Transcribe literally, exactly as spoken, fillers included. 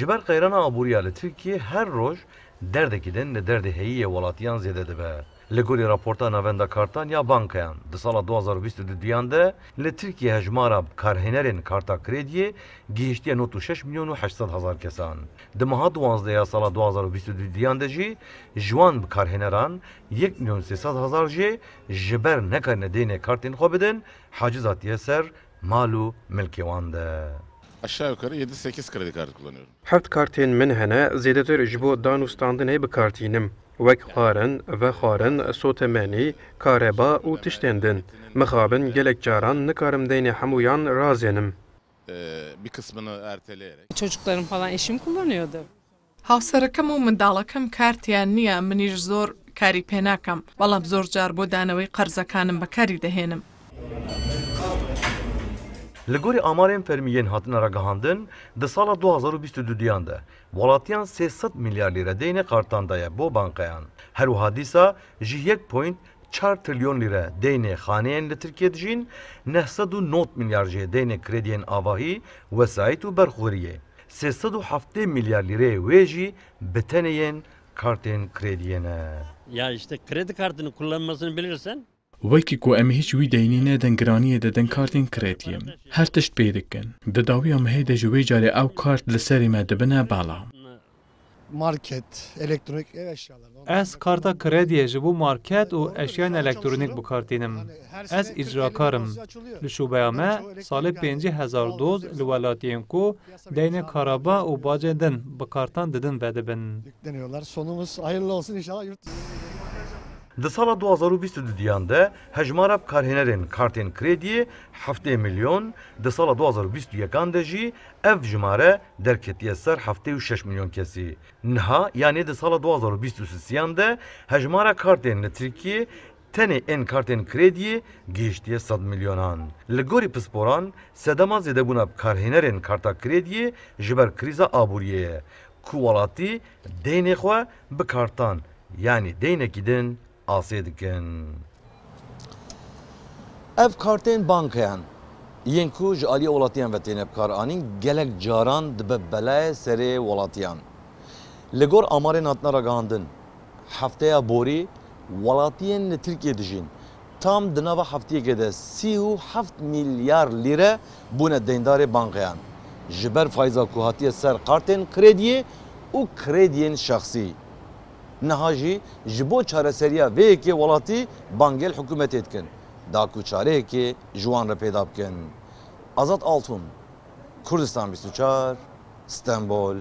Ji ber qeyrana aboriya li Tirkiyê her roj derdekî din li derdê heyî yê welatiyan zêde dibe. Li gorî raporta Navenda Kartan ya Bankayan, di sala du hazar û bîst û duyan de li Tirkiyê hejmara karhênerên karta krediyê gihiştiye nod û şeş milyon û heşt sed hezar kesan. Di meha duwazdeh ya sala du hazar û bîst û duyan de jî ji wan bikarhêneran yek milyon sê sed hezar jê ji ber nekarine deynê kartên xwe bidin, haciz hatiye ser mal û milkê wan de. Aşağı yukarı yedi sekiz kredi kartı kullanıyorum. Heft kartên min hene, zêdetir ji bo danûstandinê bi kar tînim. Wek xwarin, vexwarin, sotemenî, kareba û tiştên din. Mixabin gelek caran nikarim deynê hemûyan razênim. Ee, bir kısmını erteleyerek. Çocuklarım falan, eşim kullanıyordu. هاوسەرەکەم و منداڵەکەم کارتیان نییە، منیش زۆر کاری پێناکەم، بەڵام زۆر جار بۆ دانەوەی قەرزەکانم بەکاری دەهێنم. Li gorî amarên fermî yên hatine ragihandin, di sala du hazar û bîst û duyan de welatiyan sê sed milyar lîre deynê kartan daye bo bankayan. Her wiha dîsa ji yek point çar trilyon lîre deynê xaneyên li Tirkiyê dijîn, neh sed û nod milyar jê deynê krediyên avahî, wesayît û berxweriyê. Sê sed û heftê milyar lîreyê wê jî bi tenê yên kartên krediyê ne. Ya işte kredi kartını kullanmasını bilirsen. Wekî ku em hîç wî deynî nedin, giraniyê didin kartên krediyê. Her tişt pê dikin. Di dawiya mehê de ji wê carê ew kart li serê me dibine bela. Market, elektronik ev eşyalarını. Ez karta krediyê ji bo market û eşyayên elektronîk bi kar tînim. Ez îcrakar im. Li şubeya me salê pêncî hezar doz li welatiyên ku deynê karaba û bacên din bi kartan didin vedibin. Yükleniyorlar. Sonumuz hayırlı olsun inşallah. Yurt Di sala du hazar û bîst û duyan de hejmara bikarhênerên kartên krediyê heftê milyon, di sala du hazar û bîst û yekan de jî ev jimare derketiye ser heftê û şeş milyon kesî. Niha, yanî di sala du hazar û bîst û sêyan de hejmara kartên li Tirkiyê tenê ên kartên krediyê gihiştiye sed milyonan. Li gorî pisporan, sedema zêdebûna bikarhênerên karta krediyê ji ber krîza aboriyê ye, ku welatî deynê xwe bi kartan, yanî deynekî din asê dikin. Ev kartên bankeyan yên ku ji aliyê welatiyan ve têne bikaranîn, gelek caran dibe belayê serê welatiyan. Li gor amarên hatine ragihandin, hefteya borî welatiyên li Tirkiyê dijîn tam di nava heftiyekê de sî û heft milyar lîre bûne deyndarê bankeyan. Ji ber fayza ku hatiye ser kartên krediyê û krediyên şexsî. Niha jî ji bo çareseriya vê yekê welatî bangê li hikûmetê dikin, da ku çareyekê ji wan re peyda bikin. Azad Altun, Kurdistan bîst û çar, Stenbol.